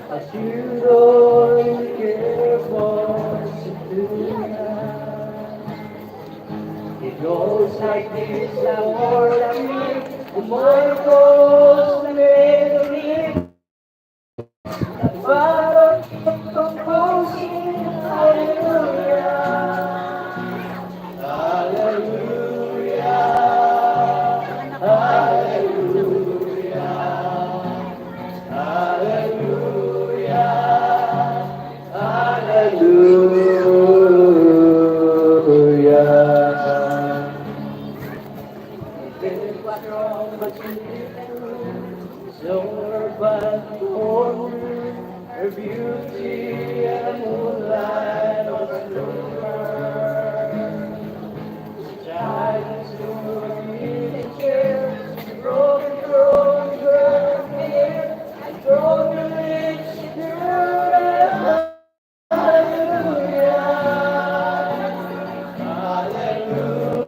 As you don't care for it goes like this, the more I live, the more it goes to me. The bottom composing, hallelujah, hallelujah, hallelujah, hallelujah, hallelujah. What's wrong, but you so but for her beauty and moonlight was her. Shining through her chair, broken her hair, and broken lips through the hallelujah, hallelujah.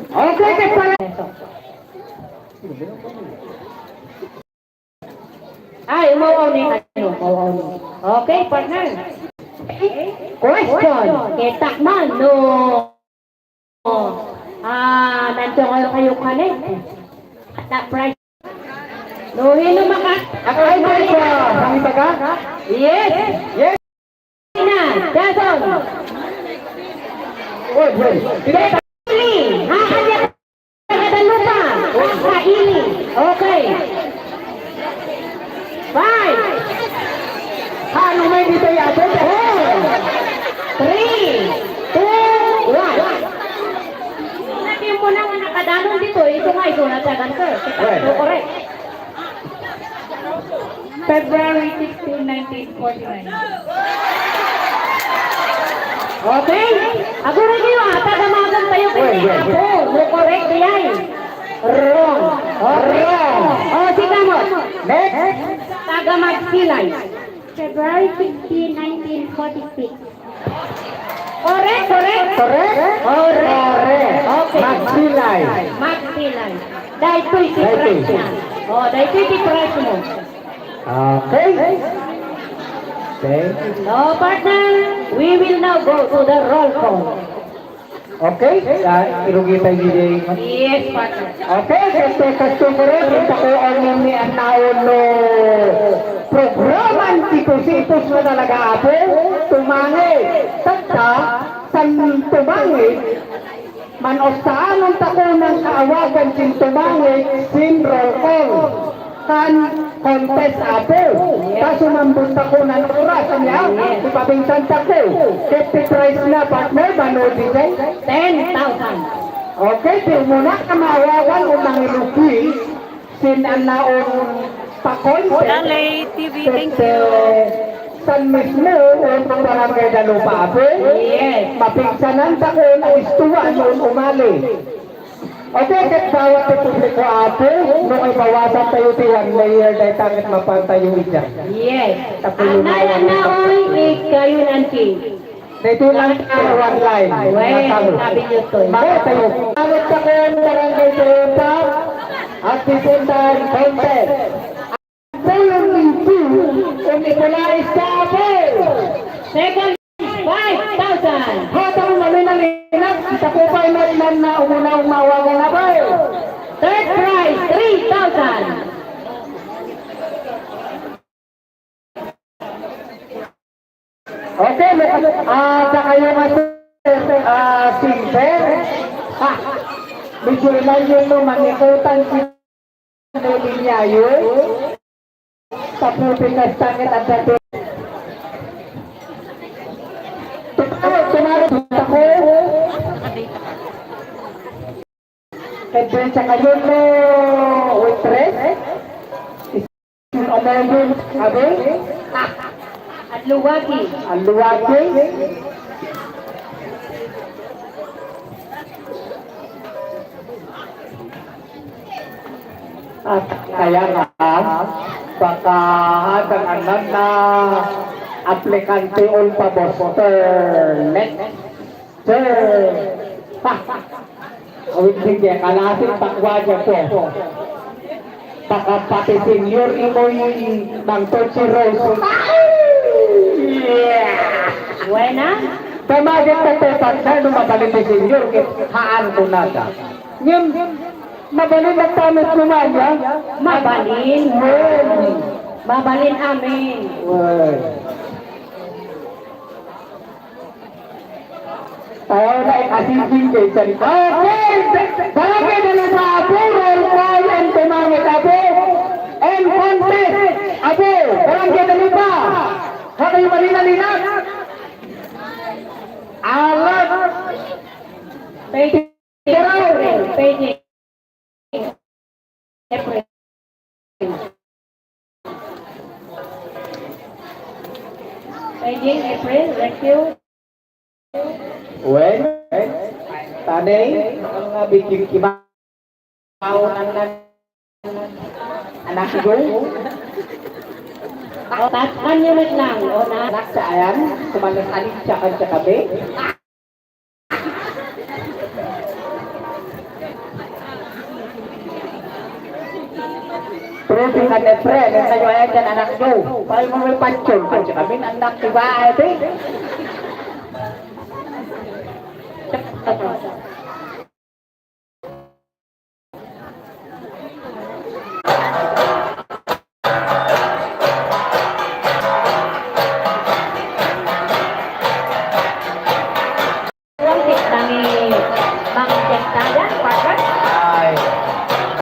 Okay, que para eso. Ay, umawaw ni ano, umawaw ni. Okay, partner. Question. Ketakman, no. Nanto kayo kanin. At price. No, hino maka. Ako ay ko. Kami taga? Yes. Yes. Na, Jason. Wait. Okay. 5. Ano may dito yato? 4, 3, 2, 1. Lagi mo na nakadanon dito. Ito nga, ito na tagan sir. Ito correct. February 16, 1949. Okay? Ako rin kayo, tagamagan tayo kasi ako. Mo correct yan. Wrong. Sige mo. Next. Tagamagsilay. February 16, 1946. Correct. Okay. Magsilay. Dahil ito'y si price na. Dahil ito'y si price mo. Okay. So, partner, we will now go to the roll call. Okay, irugi tayo DJ. Yes, partner. Okay, customer, kita ko ang ni anaon no programan situs na talaga apo, tumangi, tagta, san tumangi, manostaan ang takunan kaawagan sin tumangi, sin roll call. Kan contest apo, kaso mambun takunan oras niya, ipabingsan tako, 50 price na partner, bano DJ? 10,000. Okay, pero muna ka maawawan o mangilupi, sin anaon pakoy, Dalay TV, thank you. san mismo o pang barangay Dalupa apo, Yes. mapingsanan tako na istuwa noon umali. Okay, kat bawat publiko apo, nung ay bawasan tayo ti 1 layer dahil tangit mapantayo ija. Yes. Tapos Ang naoy, kayo nanti. dito lang ang 1 line. Wait, sabi niyo to. Bakit tayo? Tangit ako ang barangay Dalupa at pipuntan content. Ako yung linti, kung ikulais ka apo. Second, 5,000. Hatang nalinalinak, kita po pa inan na umunang mawagan na ba eh. Third prize, 3,000. Okay, sa kayo simper, medyo ilan yun no, manikutan si Linya yun. sa Pilipinas tangit at dati. Tumarap ako. Kadyan sa kayo mo, waitress. Amayon, abe? At luwagi. Ang luwagi. At kaya nga, baka ang anak na aplikante ol pa boster. Next. Sir. Awit sige, kalasin takwa niya po. Baka pati senior imoy ng Tochi Rose. Yeah! Buena. Pamagit na ito, pagka lumabalik ni senior, haan ko na ka. Ngayon, mabalin na tamit kumanya. Mabalin. Well, Mabalin amin. well. Tayo na ikasingking kay Sarita. Okay! Salapin na lang sa apurol, call and tumangit, abo! And contest, abo! Barangay na liba! Haka yung malinalinag! Alat! Paging April. Paging April. Paging April. Rescue. Well, tanay, ang bikin kibaw ng anak ko. Tatkan nyo lang. O na. Anak sa ayan, sumalit-alit siya kan sa kabe. Pero tingnan friend, ang kayo ayan dyan anak ko. Paano mo may pansyon? Kan sa kami, anak ko ba ito eh? Kami mang